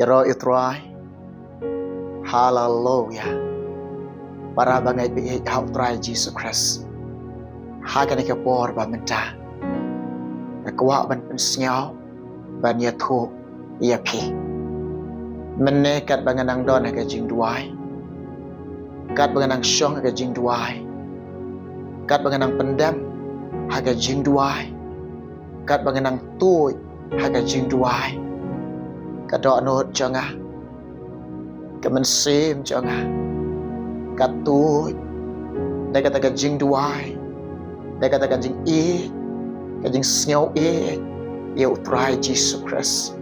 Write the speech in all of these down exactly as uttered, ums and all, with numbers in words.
Ïaroh ïa u Trai. Haleluya. Para bangeit ba ïeit ha u Trai Jisu Khrist, ha kane ka por ba mynta nga kwah ban pynsngew, ban ïathuh ïa phi. Mynne katba nga nang don ha ka jingduwai, katba nga nang shong ha ka jingduwai, katba nga nang pyndem ha ka jingduwai, katba nga nang tuid ha ka jingduwai, ka dohnud jong nga, ka mynsiem jong nga ka tuid da kata ka jingduwai, da kata ka jingïeit, ka jingsngew ïeit ïa u Trai Jisu Khrist.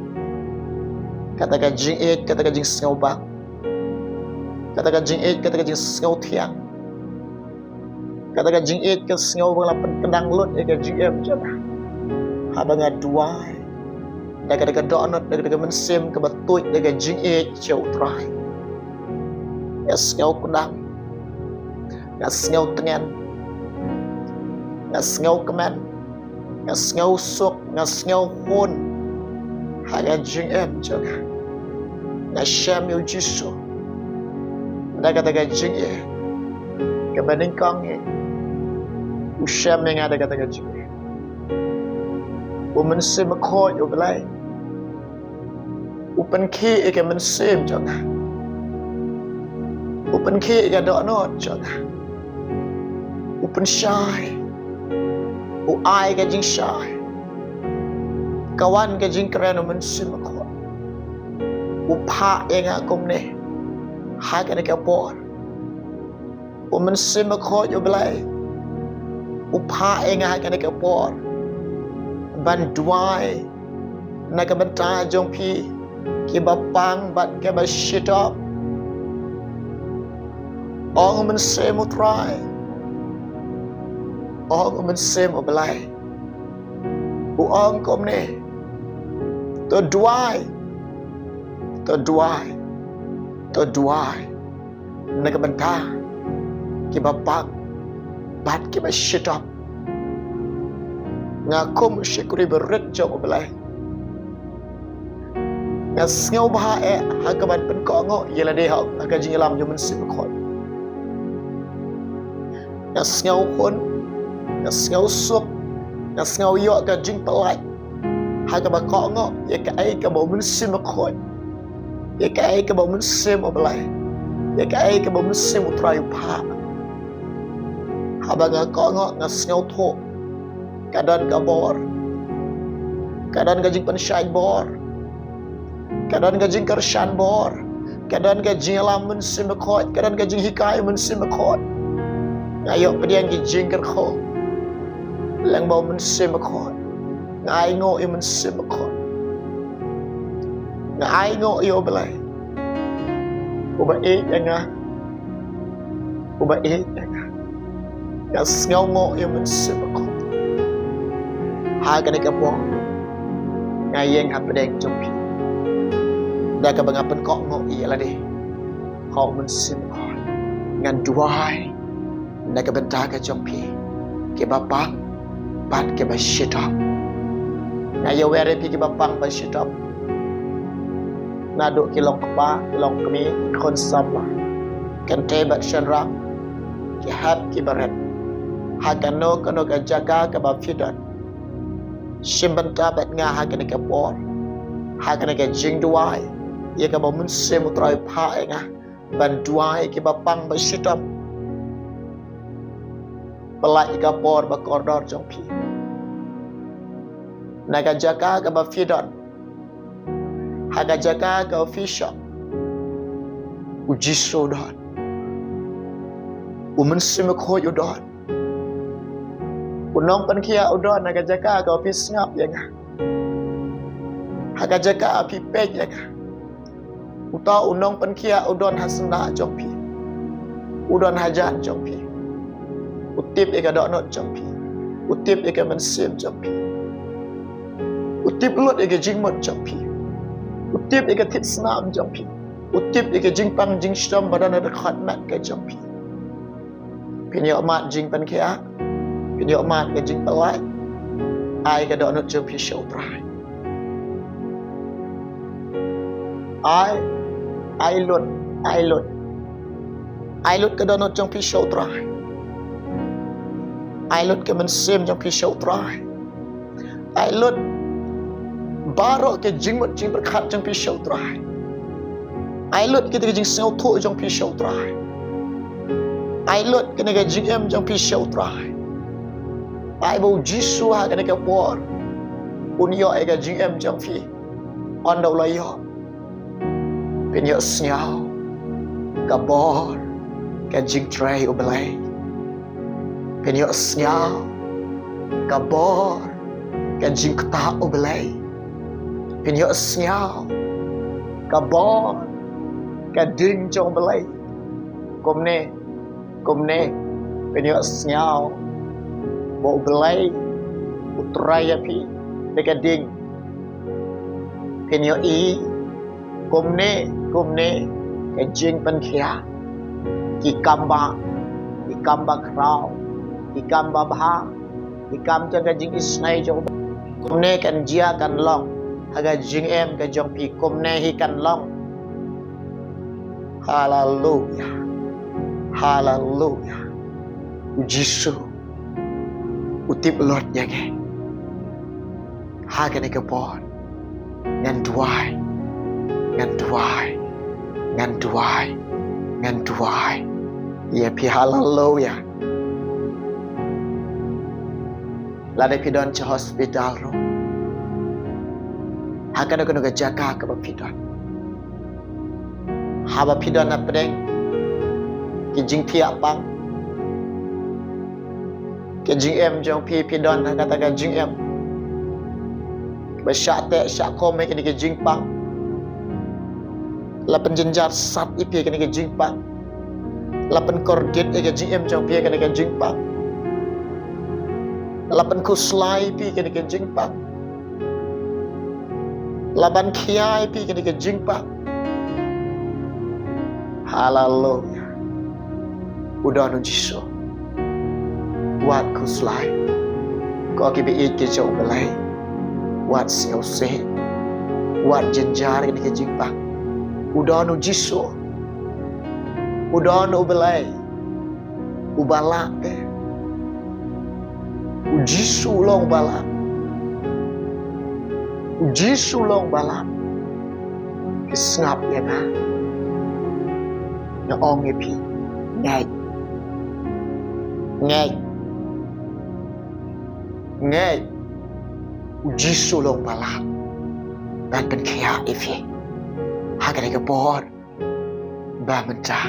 Kata ka jingïeit, kata ka jingsngew bang, kata ka jingïeit, kata ka jingsngew thiang, kata ka jingïeit ka sngew ba nga la pynkdang lut ïa ka jingim jong nga haba nga duwai da kata ka dohnud, da kata ka mynsiem kaba tuid da ka jingïeit sha u Trai. Nga sngew kdang, nga sngew tngen, nga sngew kmen, nga sngew suk, nga sngew hun ha ka jingim jong nga. Nga shem ïa u Jisu da kata ka jingïeit kaba nyngkong, u shem ïa nga da kata ka jingïeit. U Mynsiem Bakhuid u Blei u pynkhih ïa ka mynsiem jong nga, u pynkhih ïa ka dohnud jong nga, u pynshai, u ai ka jingshai. Ka wan ka jingkren u Mynsiem Bakhuid, u phah ïa nga kumne ha kane ka por. U Mynsiem Bakhuid u Blei u phah ïa nga ha kane ka por ban duwai na ka bynta jong phi kiba pang bad kiba shitom. Ong u Mynsiem u Trai, ong u Mynsiem u Blei, u ong kumne: To duwai, to duwai, to duwai na ka bynta kiba pang bad kiba shitom. Nga kum u shakri barit jong u Blei, nga sngewbha eh ha kaban pynkohnguh ïa lade ha ka jingïalam jong u Mynsiem Bakhuid. Nga sngew hun, nga sngew suk, nga sngew ïoh ka jingpyllait ha kaba kohnguh ïa kaei kaba u Mynsiem Bakhuid, ïa kaei kaba u Mynsiem u Blei, ïa kaei kaba u Mynsiem u Trai u phah. Haba nga kohnguh, nga sngewthuh ka don ka bor, ka don ka jingpynshait bor, ka don ka jingkyrshan bor, ka don ka jingïalam Mynsiem Bakhuid, ka don ka jinghikai Mynsiem Bakhuid. Nga ïoh pdiang ki jingkyrkhu lyngba u Mynsiem Bakhuid. Nga ainguh ïa u Mynsiem Bakhuid. Nga ainguh ïa u Blei uba ïeit ïa nga, uba ïeit ïa nga. Nga sngewnguh ïa u Mynsiem Bakhuid. Ha kane ka por nga ïeng hapdeng jong phi da kaba nga pynkohnguh ïa lade ha u Mynsiem Bakhuid. Ngan duwai na ka bynta ka jong phi kiba pang bad kiba shitom. Nga ïawer ïa phi kiba pang bad shitom, naduh ki long kpa, ki long kmie, ki khun samla, kynthei bad shynrang, ki hep ki barit, ha kano kano ka jaka kaba phi don. Shim bynta bad nga ha kane ka por, ha kane ka jingduwai ïa kaba u Mynsiem u Trai u phah ïa nga ban duwai kiba pang ba shitom. Pyllait ïa ka por ba kordor jong phi na ka jaka kaba phi don, ha ka jaka kaba phi shong. U Jisu u don, u Mynsiem Bakhuid u don, u Nongpynkhiah u don ha ka jaka kaba phi sngap ïa nga, ha ka jaka phi peit ïa nga. Uta u Nongpynkhiah u don ha syndah jong phi, u don hajan jong phi. U tip ïa ka dohnud jong phi, u tip ïa ka mynsiem jong phi, u tip lut ïa ka jingmut jong phi, u tip ïa ka thied snam jong phi, u tip ïa ka jingpang jingshitom ba don ha ka dkhot met ka jong phi. Phin ïoh mad jingpynkhiah, phin ïoh mad ka jingpyllait. Ai ka dohnud jong phi sha u Trai. Ai, ai lut, ai lut. Ai lut ka dohnud jong phi sha U Trai. Ai lut ka mynsiem jong phi sha U Trai. Ai lut baroh ka jingmut jingpyrkhat jong phi sha U Trai. Ai lut kita ka jingsngewthuh jong phi sha U Trai. Ai lut kane ka jingim jong phi sha U Trai. Ai ba U Jisu ha kane ka por un ïoh ïa ka jingim jong phi. Ynda u la ïoh, phin ïohsngew ka bor ka jingtrei U Blei. Phin ïohsngew ka bor ka jingktah U Blei. Phin ïohsngew ka bor ka ding jong U Blei. Kumne, kumne, phin ïohsngew ba U Blei u trei ïa phi da ka ding. Phin ïohi kumne, kumne ka jingpynkhiah. Ki kam ba, ki kam ba khraw, ki kam ba bha, ki kam jong ka jingisynei jong U Blei. Kumne kan jia kan long ha ka jingim ka jong phi, kumne hi kan long. Haleluya. Haleluya. U Jisu u tip lut ïa ngi. Ha kane ka por ngan duwai, ngan duwai, ngan duwai, ngan duwai ïa phi. Haleluya. Lada phi don sha hospital ruh, ha kano kano ka jaka kaba phi don, haba phi don hapdeng ki jingthiah pang, ka jingim jong phi, phi don ha kata ka jingim ba shah teh shah kum ïa kine ki jingpang. La pynjynjar sat ïa phi kine ki jingpang. La pynkordit ïa ka jingim jong phi kine ki jingpang. La pynkhuslai ïa phi kine ki jingpang. La ban khia ïa phi kine ki jingpang. Haleluya. U don U Jisu. Wat khuslai. Ko ki baieit ki jong U Blei, wat sngewsih, wat jynjar kine ki jingpang. U don U Jisu. U don U Blei uba lah te. U Jisu u long uba lah. U Jisu u long uba lah. Phi sngap ïa nga, nga ong ïa phi, ngeit. Ngeit. Ngeit. U Jisu u long uba lah ban pynkhiah ïa phi ha kane ka por ba mynta.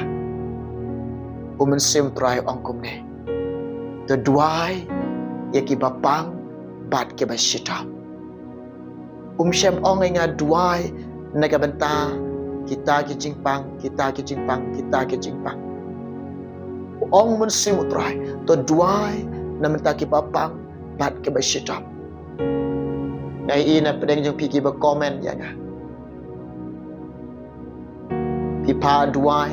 U Mynsiem Trai u ong kumne: To duwai ïa kiba pang bad kiba shitom. Um shym ong ïa nga duwai na ka bynta kita ki jingpang, kita ki jingpang, kita ki jingpang. U ong Mynsiem u Trai: To duwai na bynta kiba pang bad kiba shitom. Nga ïohi na pdeng jong phi kiba comment ïa nga. Phi phah duwai.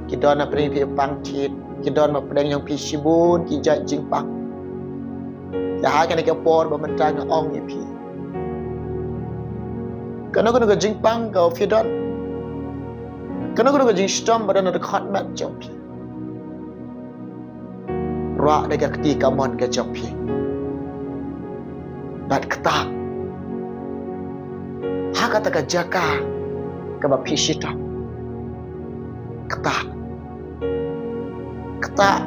Ki don na pdeng phi pang thied. Ki don na pdeng jong phi shibun ki jait jingpang. Te ha kane ka por ba mynta nga ong ïa phi, kano kano ka jingpang kaba phi don, kano kano ka jingshitom ba don ha dkhot met jong phi, rah da ka kti kamon ka jong phi bad ktah ha kata ka jaka kaba phi shitom. Ktah. Ktah.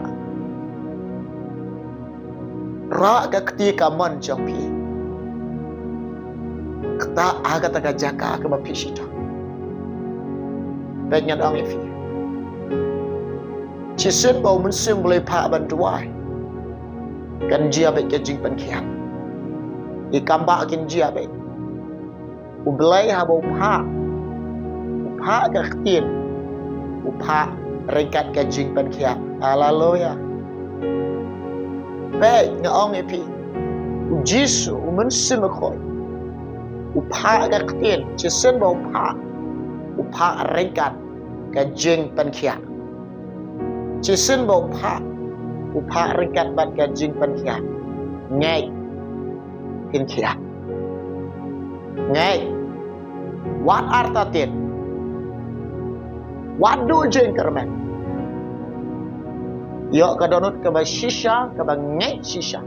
Rah ka kti kamon jong phi. Ktah ha kata ka jaka kaba phi shitom. Peit, ngan ong ïa phi, shisien ba U Mynsiem u Blei u phah ban duwai, kan jia beit ka jingpynkhiah. Ki kam ba kin jia beit. U Blei haba u phah, u phah ka ktien, u phah ryngkat ka jingpynkhiah. Haleluya. Peit, nga ong ïa phi, U Jisu, U Mynsiem Bakhuid, u phah ka ktien, shisien ba u phah, u phah ryngkat ka jingpynkhiah. Shisien ba u phah, u phah ryngkat bad ka jingpynkhiah. Ngeit, pynkhiah. Ngeit. Wat artatien, Wat duh jingkyrmen. Ïoh ka dohnud kaba shisha, kaba ngeit shisha.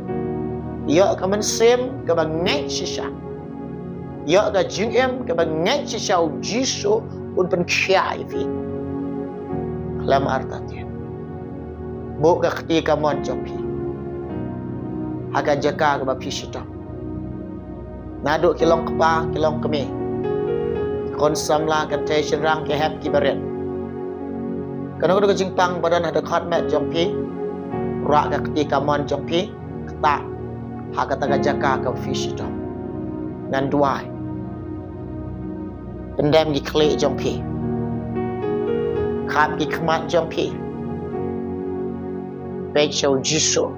Ïoh ka mynsiem kaba ngeit shisha. Ïoh ka jingim kaba ngeit shisha, U Jisu un pynkhiah ïa phi. Khlem artatien, buh ka kti kamon jong phi ha ka jaka kaba phi shitom. Naduh ki long kpa, ki long kmie, ki khun samla, kynthei shynrang, ki hep ki barit, kano kano ka jingpang ba don ha dkhot met jong phi, rah ka kti kamon jong phi, ktah ha kata ka jaka kaba phi shitom. Ngan duwai. Pyndem ki khlieh jong phi, khap ki khmat jong phi, peit sha U Jisu,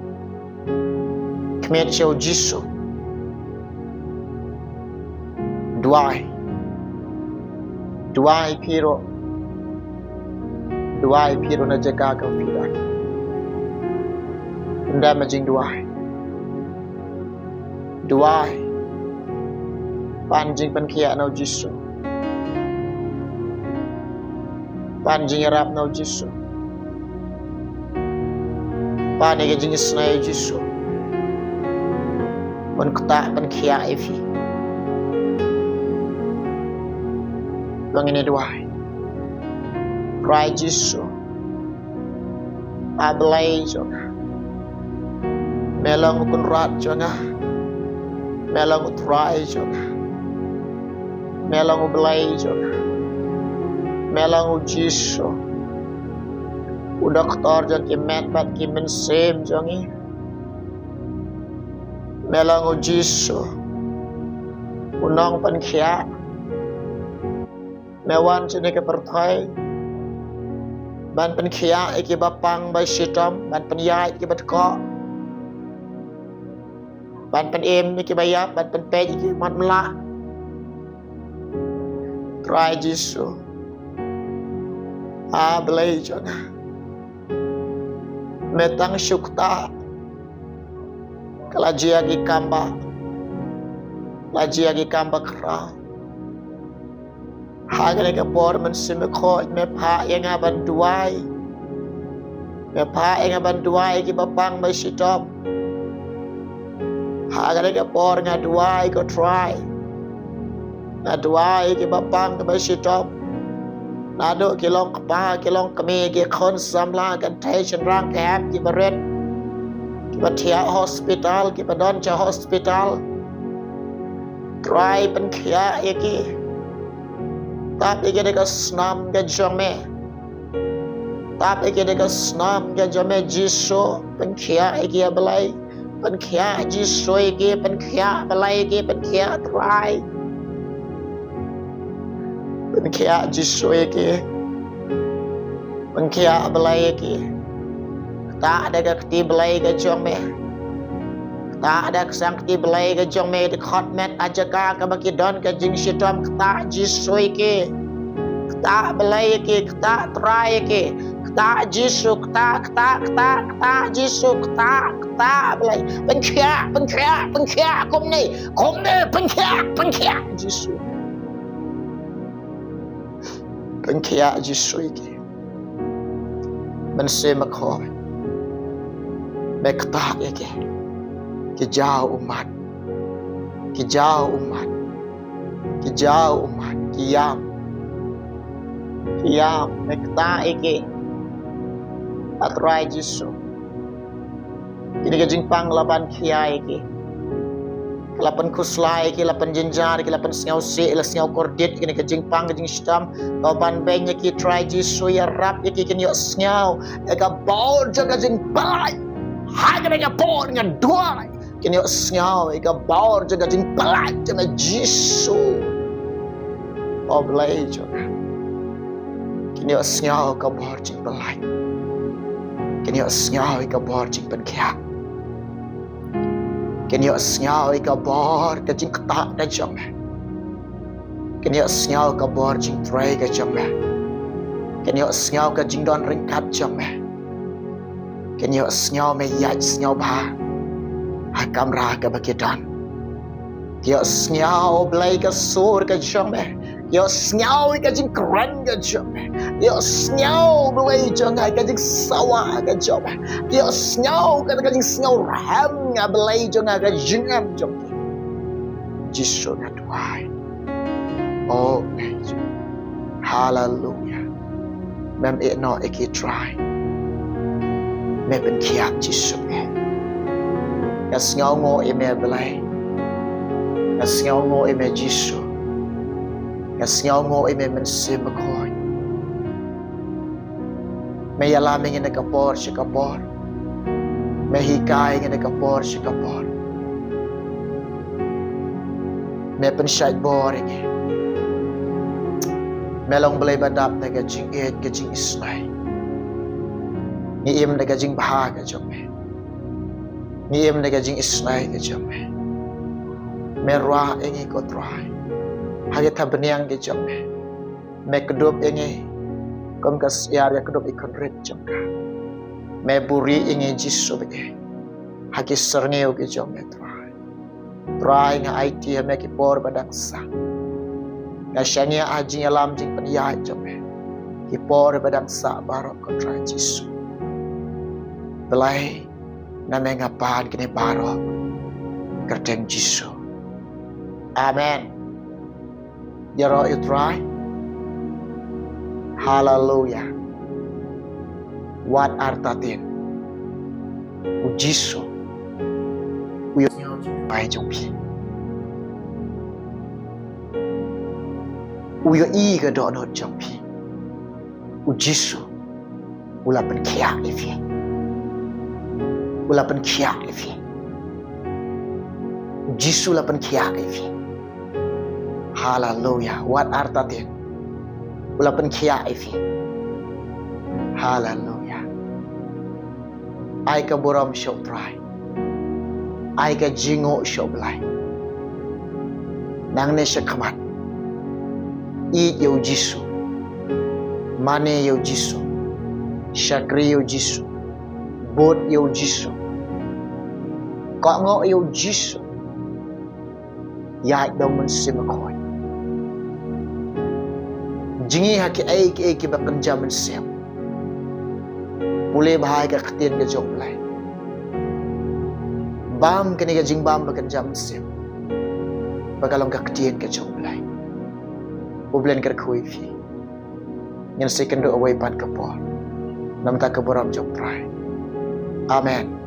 khmih sha U Jisu. Duwai. Duwai phi ruh. Duwai phi ruh na jaka kaba phi don. Pyndem ka jingduwai. Duwai. Pan jingpynkhiah na U Jisu. Pan jingïarap na U Jisu. Pan ïa ka jingisynei U Jisu ban ktah, ban pynkhiah ïa phi. Ba ngin ïa duwai. Trai Jisu, A Blei jong nga, me long U Kynrad jong nga, me long U Trai jong nga, me long U Blei jong nga, me long U Jisu, U Doktor jong ki met bad ki mynsiem jong ngi. Me long U Jisu, U Nongpynkhiah. Me wan shane ka pyrthei ban pynkhiah ïa ki bapang bashitom, ban pynïaid ïa ki badkoh, ban pynim ïa ki baïap, ban pynpeit ïa ki matlah. Trai Jisu, A Blei jong nga, me tang shu ktah. Ka la jia ki kam ba, la jia ki kam ba khraw. Ha kane ka por Mynsiem Bakhuid me phah ïa nga ban duwai. Me phah ïa nga ban duwai ïa ki bapang bashitom. Ha kane ka por nga duwai ko Trai. Nga duwai ïa ki bapang bashitom. Naduh ki long kpa, ki long kmie, ki khun samla, kynthei shynrang, ki hep ki barit, kiba thiah hospital, kiba don sha hospital. Trai pynkhiah ïa ki. Tap ïa ki da ka snam ka jong me. Tap ïa ki da ka snam ka jong me Jisu, pynkhiah ïa ki A Blei. Pynkhiah Jisu ïa ki, pynkhiah Blei ïa ki, pynkhiah Trai. Pynkhiah Jisu ïa ki. Pynkhiah Blei ïa ki. Ktah da ka kti Blei ka jong me. Ktah da ka sang kti Blei ka jong me, da khot met ha jaka kaba ki don ka jingshitom, ktah Jisu ïa ki. Ktah Blei ïa ki, ktah Trai ïa ki. Ktah Jisu, ktah, ktah, ktah, ktah Jisu, ktah, ktah Blei. Pynkhiah, pynkhiah, pynkhiah kumne, kumne, pynkhiah, pynkhiah Jisu. Pynkhiah Jisu ïa ki. Mynsiem Bakhuid, me ktah ïa ki. Ki jaw ummat. Ki jaw ummat. Ki jaw ummat. Ki ïam. Ki ïam. Me ktah ïa ki. A Trai Jisu. Kine ki jingpang la ban khia ïa ki. La pynkhuslai ïa ki, la pynjynjar ïa ki, la pynsngewsih, la sngewkordit ïa kine ki jingpang, ki jingshitom. La ban beiñ ïa ki Trai Jisu, ïarap ïa ki, kin ïohsngew ïa ka bor jong ka jingpyllait. Ha kane ka por nga duwai, kin ïohsngew ïa ka bor jong ka jingpyllait jong ka Jisu. O Blei jong nga. Kin ïohsngew ïa ka bor jingpyllait. Kin ïohsngew ïa ka bor jingpynkhiah. Kin ïohsngew ïa ka bor ka jingktah ka jong me. Kin ïohsngew ïa ka bor jingtrei ka jong me. Kin ïohsngew ka jingdon ryngkat jong me. Kin ïohsngew me ïaid sngewbha ha kamra kaba ki don. Ïohsngew Blei ka sur ka jong me. Ïohsngew ïa ka jingkren ka jong me. Ïohsngew Blei jong nga ka jingsawa ka jong me. Ïohsngew kata ka jingsngew rhem nga Blei jong nga ka jingem jong ki. Jisu nga duwai. Oh, Blei. Haleluya. Mem ïeh noh ïa ki Trai. Me pynkhiah Jisu eh. Nga sngewnguh ïa me Blei. Nga sngewnguh ïa me Jisu. Nga sngewnguh ïa me Mynsiem Bakhuid. Me ïalam ïa ngi na ka por sha ka por. Me hikai ïa ngi na ka por sha ka por. Me pynshait bor ïa ngi. Me long Blei ba dap na ka jingïeit ka jingisnei. Ngi im na ka jingbha ka jong me. Ngi im na ka jingisnei ka jong me. Me ruah ïa ngi ko Trai. Ha ki thapniang ka jong me. Me kdup ïa ngi kum ka syiar ïa kdup ïa ki khun rit jong ka. Me buhrieh ïa ngi Jisu ba ïeit ha ki syrngiew ki jong me Trai. Trai nga aiti ha me ki por ba dang sah. Nga shaniah ha jingïalam jingpynïaid jong me ki por ba dang sah baroh ko Trai Jisu. Blei na me nga pan kine baroh kyrteng Jisu. Amen. Ïaroh ïa u Trai. Haleluya. Wat artatien. U Jisu u ïohi ïa ka jingduwai jong phi. U ïohi ïa ka dohnud jong phi. U Jisu u la pynkhiah ïa phi. U la pynkhiah ïa phi. U Jisu u la pynkhiah ïa phi. Haleluya. Wat artatien. U la pynkhiah ïa phi. Haleluya. Ai ka burom sha u Trai. Ai ka jingnguh sha u Blei. Nangne shakhmat, ïeit ïa u Jisu. Mane ïa u Jisu. Shakri ïa u Jisu. Bud ïa u Jisu. Kohnguh ïa u Jisu. Ïaid da u Mynsiem Bakhuid. Jngi ha kiei kiei kiba kynja mynsiem. Pule bha ïa ka ktien ka jong u Blei. Bam kane ka jingbam ba kynja mynsiem ba ka long ka ktien ka jong u Blei. U Blei un kyrkhu ïa phi. Ngin sa ïakynduh ha kawei pat ka por. Namar ka burom jong u Trai. Amen.